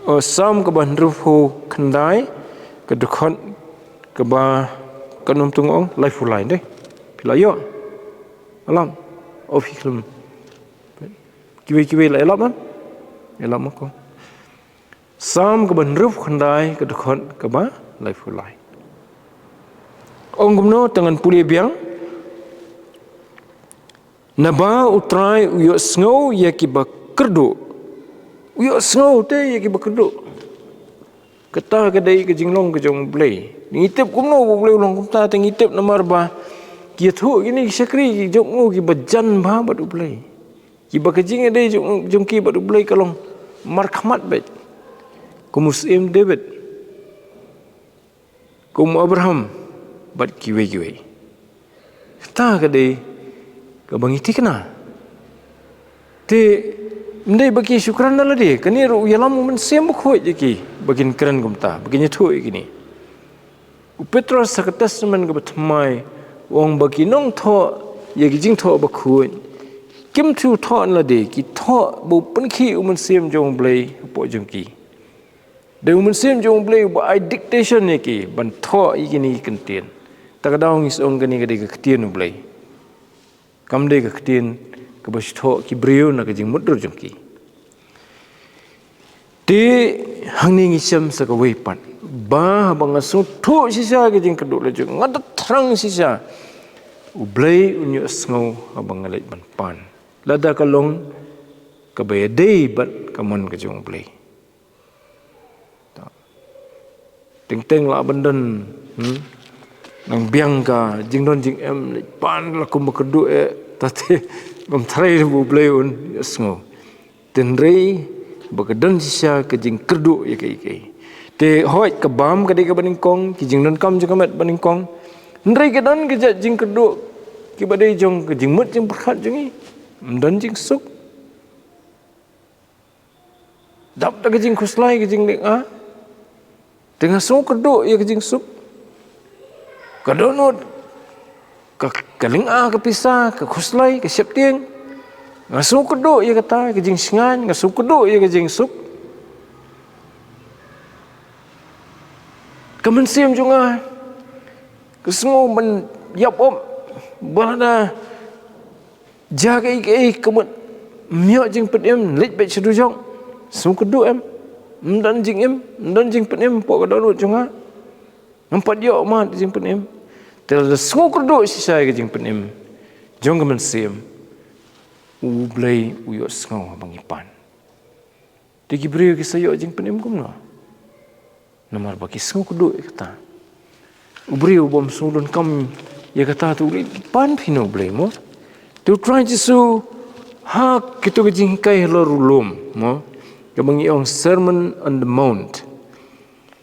O, Salm kaba hynriewphew khyndai, ka dkhot kaba, ka num tung ong, laiphew lai dei. Phi la ïoh? Alam. O, phi khlem. Kiwei kiwei la ïalap, em? Ïalap ma ko. Salm kaba hynriewphew khyndai, ka dkhot kaba laiphew lai. Ong kumno, te ngan pule biang. Naba U Trai u ïohsngew ïa ki bakyrduh. U ïohsngew te ïa ki bakyrduh. Kata ka dei ka jinglong ka jong U Blei. Ngi tip kumno ba U Blei u long kumta, te ngi tip namar ba ki ïathuh kine ki shakri ki jong u kiba jan bha bad U Blei. Kiba ka jingïadei jong, jong ki bad U Blei ka long markhmat beit. Kum u Syiem David. Kum u Abraham bad kiwei kiwei. Kata ka dei kaba ngi thikna. Te Ym dei ba ki shu kren da lade, kane ruh u ïalam u Mynsiem Bakhuid ïa ki ba kin kren kumta, ba kin ïathuh ïa kine. U Petros ha ka Testament kaba Thymmai u ong ba ki nongthoh ïa ki jingthoh bakhuid kim ju thoh na lade, ki thoh ba u pynkhih u Mynsiem jong u Blei hapoh jong ki. Dei u Mynsiem jong u Blei uba ai dictation ïa ki ban thoh ïa kine ki ktien. Ta ka daw ngi ong kane ka dei ka ktien u Blei. Kam dei ka ktien kaba shu thoh ki briew na ka jingmutdur jong ki. Te hangne ngi shem sa kawei pat, ba haba nga sngewthuh shisha ka jingkyrduh la jong nga, da thrang shisha, u Blei un ïohsngew haba nga leit ban pan, lada ka long kaba ïadei bad ka mon ka jong u Blei. Teng teng lah ban don, hmm? Nang biang ka jingdon jingem, leit pan la kumba kyrduh eh, ta te ngam tharai ba u Blei un ïohsngew. Hynrei ba ka don shisha ka jingkyrduh ïa kaei kaei. Te hooid, ka bam ka dei kaba nyngkong, ki jingdonkam jong ka met ba nyngkong. Hynrei ka don ka jait jingkyrduh kiba dei jong ka jingmut jingpyrkhat jong ngi. Ym don jingsuk. Dap da ka jingkhuslai, ka jinglynga. Te nga sngewkyrduh ïa ka jingsuk. Ka dohnud, ka, ka lynga, ka pisa, ka khuslai, ka sheptieng. Nga sngewkyrduh ïa kata, ka jingshngaiñ, nga sngewkyrduh ïa ka jingsuk. Ka mynsiem jong nga ka sngew ban ïap ym ba lada jia kaei kaei ka mut ym ïoh jingpynim, leit beit sha dujok. Sngewkyrduh em? Ym don jingim, ym don jingpynim hapoh ka dohnud jong nga. Ngam pat ïoh mad jingpynim. Te lada sngewkyrduh shisha ïa ka jingpynim jong ka mynsiem, u Blei u ïohsngew haba ngi pan. Te ki briew ki sa ïoh jingpynim kumno? Namar ba ki sngewkyrduh ïa kata. U briew bym sngewdonkam ïa kata te u leit pan phi na u Blei mo. Te u Trai Jisu ha kito ki jinghikai halor u lum mo, kaba ngi ong Sermon on the Mount,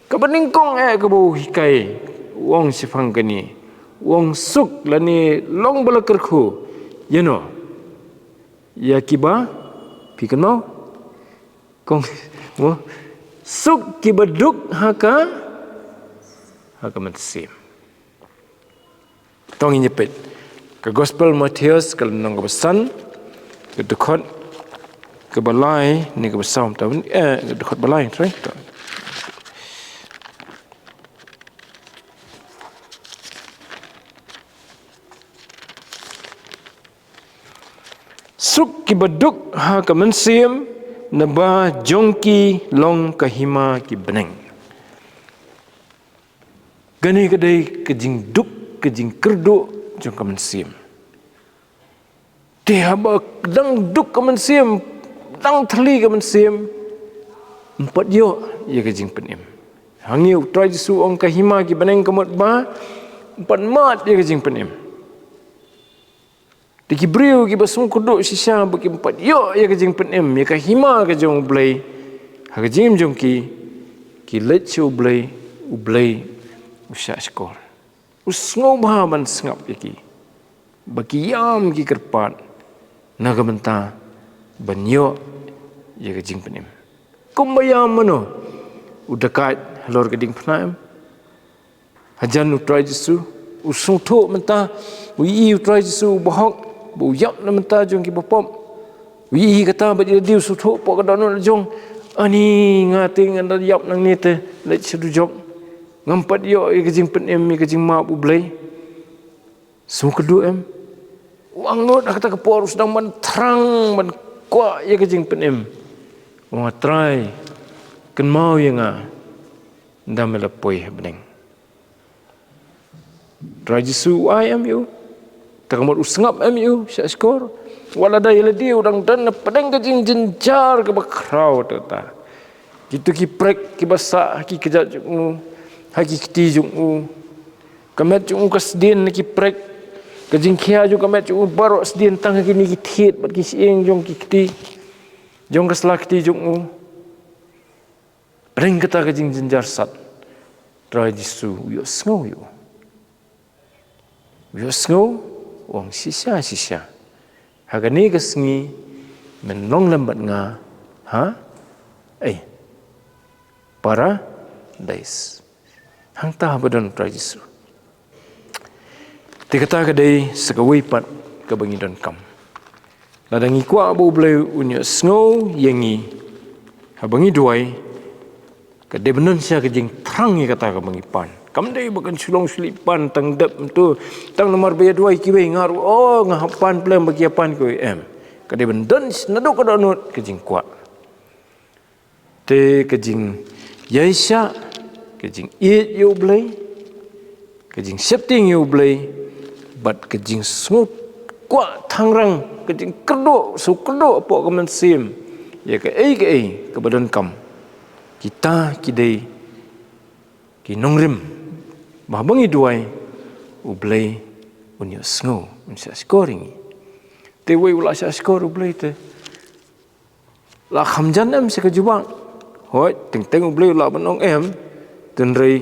kaba nyngkong eh kaba u hikai, u ong shaphang kane, u ong, suk lane long ba la kyrkhu ïano? Ïa kiba, phi kynmaw? Kong, mo, suk kiba duk ha ka, ha ka mynsiem. To ngin ïa peit ka Gospel Mathaios, ka lynnong kaba san, ka dkhot kaba lai ne kaba saw, mynta, eh, ka dkhot ba lai, sorry. Suk kiba duk ha ka mynsiem, naba jong ki long ka hima ki bneng. Kane ka dei ka jingduk, ka jingkyrduh jong ka mynsiem. Te haba dang duk ka mynsiem, dang thylli ka mynsiem, ym pat ïoh ïa ka jingpynim. Hangne u Trai Jisu u ong ka hima ki bneng ka mut ba ym pat mad ïa ka jingpynim. Te ki briew kiba sngewkyrduh shisha ba kim pat ïoh ïa ka jingpynim ïa ka hima ka jong U Blei ha ka jingim jong ki, ki leit sha U Blei, U Blei u shahshkor. U sngewbha ban sngap ïa ki ba ki ïam ki kyrpad na ka bynta ban ïoh ïa ka jingpynim. Kumba ïam mano u dakaid halor ka diengphna, em? Hajan u Trai Jisu u sngewthuh mynta, u ïohi u Trai Jisu u bahok ba u ïap na bynta jong ki bapop. U ïohi kata bad ïa lade u sngewthuh hapoh ka dohnud la jong, ani nga te ngan da ïap nangne te leit sha dujok, ngam pat ïoh ïa ka jingpynim, ïa ka jingmap U Blei. Sngewkyrduh, em? U angnud ha kata ka por u sdang ban thrang ban kwah ïa ka jingpynim. U ong, Trai, kynmaw ïa nga ynda me la poi ha bneng. Trai Jisu u ai, em, ïa u? Te ka mut u sngap, em, ïa u shahshkor? Wat lada ïa lade u dang don na pdeng ka jingjynjar kaba khraw te ta. Kito ki prek kiba sah ha ki kjat jong u, ha ki kti jong u. Ka met jong u ka sdien na ki prek. Ka jingkhia jong ka met jong u baroh sdien tang ha kine ki thied bad ki shyieng jong ki kti, jong ka sla kti jong u. Pdeng kata ka jingjynjar sat, Trai Jisu u ïohsngew ïa u. U ïohsngew, u ong, shisha shisha ha kane ka sngi Men long lem bad nga ha, eh, paradais. Hangta haba don Trai Jisu. Te kata ka dei sa kawei pat kaba ngi donkam. Lada ngi kwah ba U Blei un ïohsngew ïa ngi haba ngi duwai, ka dei ban don sha ka jingthrang ïa kata kaba ngi pan. Kam dei ba kan shu long shu leit pan tang dep mynta, tang namar ba ïa duwai kiwei nga ruh, oh, nga hap pan, pyrshah ba ki ïa pan kiwei, em. Ka dei ban don sha naduh ka dohnud ka jingkwah. Te ka jingïaishah, ka jingïeit ïa U Blei, ka jingsheptieng ïa U Blei, bad ka jingsngewkwah thangrang, ka jingkyrduh, sngewkyrduh hapoh ka mynsiem ïa kaei kaei kaba donkam. Kita ki dei ki nongrim ba haba ngi duwai, U Blei un ïohsngew, un shahshkor ïa ngi. Te wei u la shahshkor U Blei te. La kham jan em sha ka jubab? Hooid, teng teng U Blei u lah ban ong em. Hynrei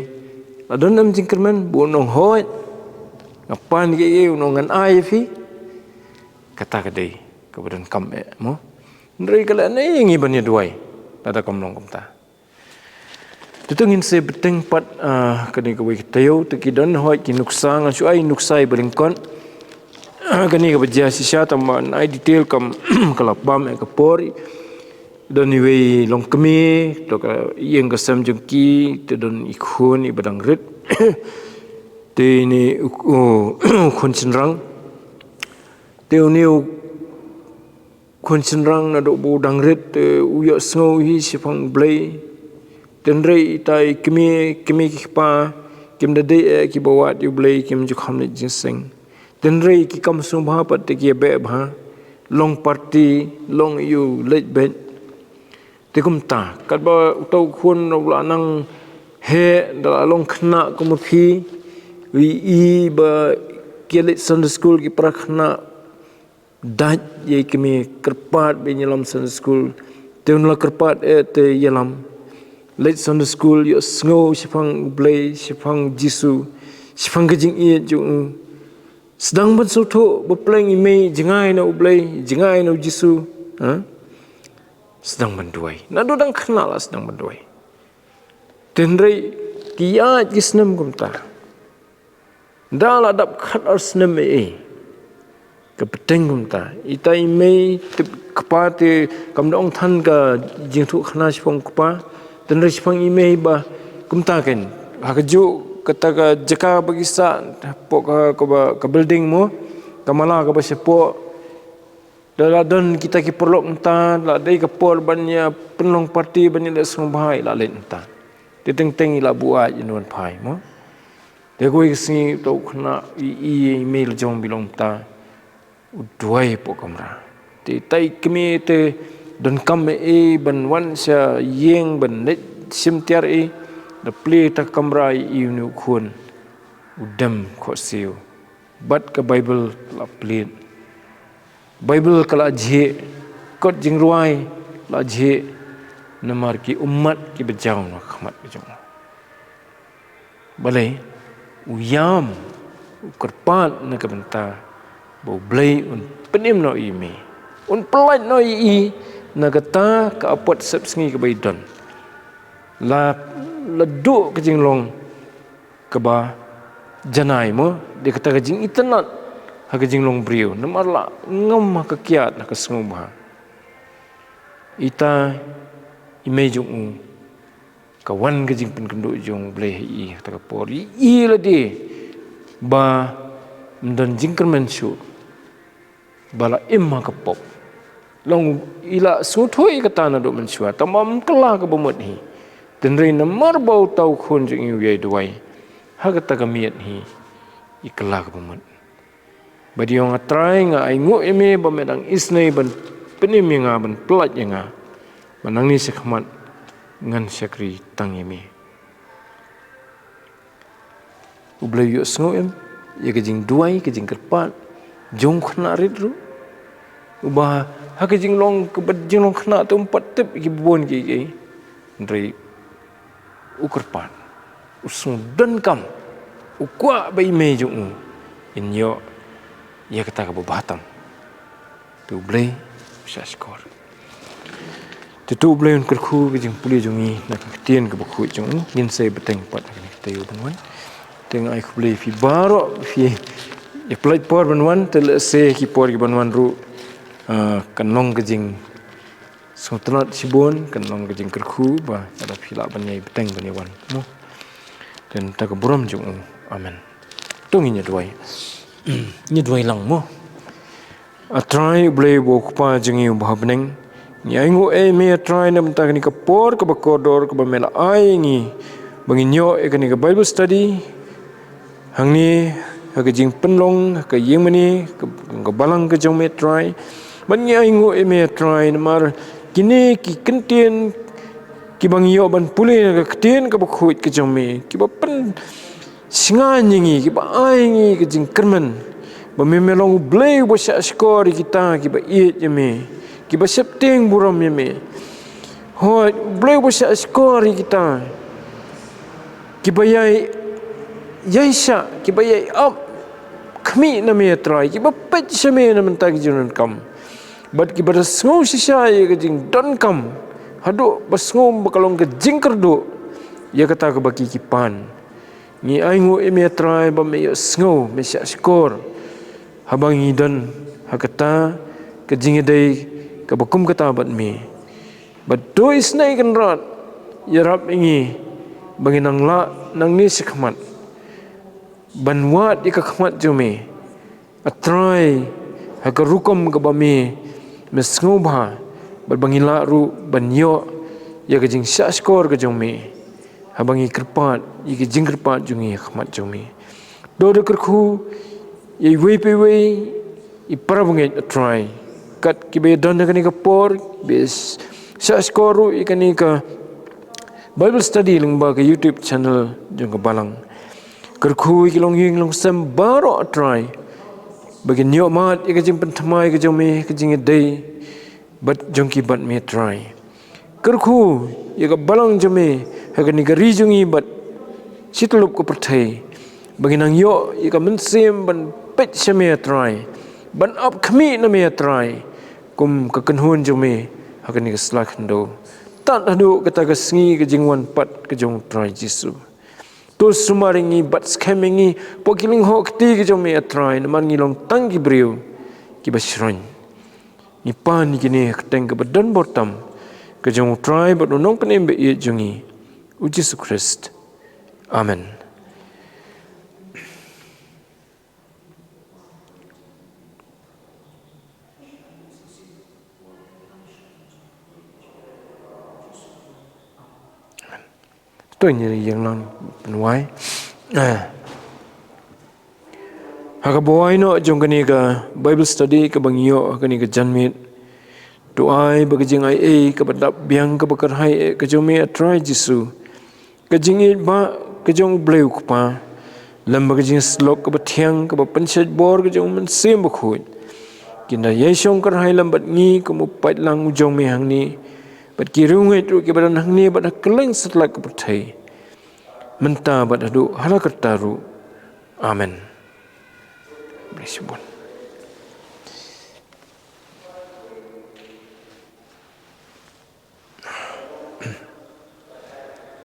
la don em jingkyrmen ba un ong hooid? Nga pan ïa kaei un ong ngan ai ïa phi. Kata ka dei kaba donkam eh, mo. Hynrei ka la ne ïa ngi ban ïa duwai lada kam long kumta. Te to ngin sa bteng pat, ah, kane kawei ka taïew, te ki don hooid ki nuksa, ngan shu ai nuksa iba lyngkot. Ah, kane kaba jia shisha tang ban ai detail kam ka la bam eh ka por. Don iwei longkmie, to ka ïing ka sem jong ki, te don i khun iba dang rit. Te ine u, u, u khun shynrang. Te une u khun shynrang naduh ba u dang rit, eh, u ïohsngew hi shaphang U Blei. Hynrei ita i kmie, kmie ki kpa, kim da dei eh kiba wad ïa U Blei, kim ju kham leit jingïaseng. Hynrei ki kam sngewbha pat te ki ïa beh bha, long party, long ïa u leit beit. Te kumta, katba uta u khun u la nang heh, da la long khynnah kum ma phi, u ïohi ba ki ïa leit Sunday school ki para khynnah, dait ïa i kmie, kyrpad ba in ïalam Sunday school. Te un la kyrpad eh te ïalam. Leit Sunday school, ïohsngew shaphang U Blei, shaphang Jisu, shaphang ka jingïeit jong u. Sdang ban sngewthuh ba pleng i mei jngai na U Blei, jngai na U Jisu. Ha? Sdang ban duwai. Naduh dang khynnah la sdang ban duwai. Hynrei ki ïaid ki snem kumta. Da la dap khat ar snem eh, eh. Ka bteng kumta. Ita i mei, tip kpa te, kam da ong than ka jingthoh khana shaphang kpa. Hynrei shaphang i mei ba kumta kein. Ha kajuh kata ka jaka ba ki sah, hapoh ka, kaba, ka building mo, ka mala kaba shapoh. Da la don kita ki paralok mynta, la dei ka por ban ïa pynlong party, ban ïa leit sngewbha, i la leit mynta. Te teng teng i la buaid ïa u ban phai mo. Te kawei ka sngi uta u khynnah i, i, i mei la jong ba i long mynta, u duwai hapoh kamra. Te ita i kmie te donkam eh ban wan sha ïing ban leit shim tiar eh, da plie ïa ka kamra, i ïohi une u khun u dem khohsiew. Bad ka Baibl la plied. Baibl ka la jhieh, kot jingrwai la jhieh, namar ki ummat kiba jaw na ka khmat ka jong u. Balei? U ïam, u kyrpad na ka bynta ba U Blei un pynim noh ïa i mei, un pyllait noh ïa i na kata ka apot sepsngi kaba i don. La, la duh ka jinglong kaba janai mo, dei kata ka jingitynnad ha ka jinglong briew, namar la ngam ha ka kiad, ha ka sngewbha. Ita i mei jong u, ka wan ka jingpynkynduh jong U Blei ha i ha kata ka por, i, i lade ba ym don jingkyrmen shuh. Ba la im ha ka pop. Long i la sngewthuh ïa kata naduh mynshuwa, tang ba ym kylla kaba mut hi. Hynrei namar ba uta u khun jong i u ïai duwai, ha kata ka miet hi i kylla kaba mut. Bad i ong, A Trai, nga ainguh ïa me ba me dang isynei ban pynim ïa nga, ban pyllait ïa nga, ba nangne shakhmat ngan shakri tang ïa me. U Blei u ïohsngew em ïa ka jingduwai, ka jingkyrpad jong u khynnah rit ruh? Uba ha ka jinglong, kaba jinglong khynnah te um pat tip ïa kiba bun kiei kiei. Hynrei u kyrpad, u sngewdonkam, u kwah ba i mei jong u in ïoh ïa kata kaba bha tam. Te U Blei u Shah shkor. Te to U Blei un kyrkhu ka jingpule jong ngi na ka ktien kaba khuid jong u, ngin sa ïa bteng pat ha kane ka taïew ban wan. Te nga ai khublei ïa phi baroh, phi ïa pynlait por ban wan, te lehse ki por ki ban wan ruh, ah, kan long ka jingsngewtynnat shibun, kan long ka jingkyrkhu, ba lada phi lah ban ïa bteng ban ïa wan. Mo. Te na ka bynta ka burom jong u. Amen. To ngin ïa duwai. Ngin ïa duwai lang mo. A Trai U Blei uba u Kpa jong ngi uba ha bneng. Ngi ainguh ïa me A Trai na ka bynta kane ka por kaba kordor kaba me la ai ïa ngi ba ngin ïoh ïa kane ka Bible study hangne ha ka jingpynlong ha ka ïingmane ka, ka balang ka jong me A Trai. Bad ngi ainguh ïa me A Trai namar kine ki kyntien kiba ngi ïoh ban pule na ka ktien kaba khuid ka jong me kiba pyn shngaiñ ïa ngi, kiba ai ïa ngi ka jingkyrmen ba me, me long U Blei uba shah shkor ïa kita kiba ïeit ïa me, kiba sheptieng burom ïa me. Hooid, U Blei uba shah shkor ïa kita kiba ïai, ïai shah, kiba ïai ap khmih na me A Trai, kiba peit sha me na ka bynta ki jingdonkam. Bad kiba da sngew shisha ïa ka jingdonkam haduh ba sngew ba ka long ka jingkyrduh ïa kata kaba ki, ki pan. Ngi ainguh ïa me A Trai ba me ïohsngew, me shah shkor haba ngi don ha kata ka jingïadei kaba kum kata bad me. Bad to isynei Kynrad ïarap ïa ngi ba ngin nang lah nangne shakhmat ban wad ïa ka khmat jong me A Trai ha ka rukom kaba me, me sngewbha bad ba ngin lah ruh ban ïoh ïa ka jingshah shkor ka jong me. Haba ngi kyrpad ïa ka jingkyrpad jong ngi ha khmat jong me. To da kyrkhu ïa iwei pa iwei i para bangeit A Trai, kat kiba ïadon ha kane ka por, ba shah shkor ruh ïa kane ka Bible study lyngba ka YouTube channel jong ka balang. Kyrkhu ïa ki longïing longsem baroh A Trai ba kin ïohmad ïa ka jingpynthymmai ka jong me, ka jingïadei bad jong ki bad me A Trai. Kyrkhu ïa ka balang jong me ha kane ka ri jong ngi bad shityllup ka pyrthei ba ngin nang ïoh ïa ka mynsiem ban peit sha me A Trai, ban ap khmih na me A Trai kum ka kynhun jong me ha kane ka sla khyndew, tad haduh kata ka sngi ka jingwan pat ka jong U Trai Jisu. To sumar ïa ngi bad skhem ïa ngi hapoh ki lyngngoh kti ka jong me A Trai, namar ngi long tang ki briew kiba shroiñ. Ngi pan ïa kine ha ka kyrteng kaba don bor tam ka jong U Trai bad U Nongpynim ba ïeit jong ngi, U Jisu Khrist. Amen. To ngin ïeng lang pynwai. Ah. Ha kaba wai noh jong kane ka Bible study kaba ngi ïoh ha kane ka janmiet, to ai ba ka jingaiei kaba dap biang kaba kyrhai eh ka jong me A Trai Jisu, ka jingïeit ba ka jong U Blei U Kpa, lem bad ka jingïasyllok kaba thiang kaba pynshait bor ka jong U Mynsiem Bakhuid, kin da ïai shong kyrhai lem bad ngi kum u paidlang u jong me hangne bad ki riewngeit ruh kiba don hangne bad ha kylleng satlak ka pyrthei, mynta bad haduh hala karta ruh. Amen. Bless you, bun.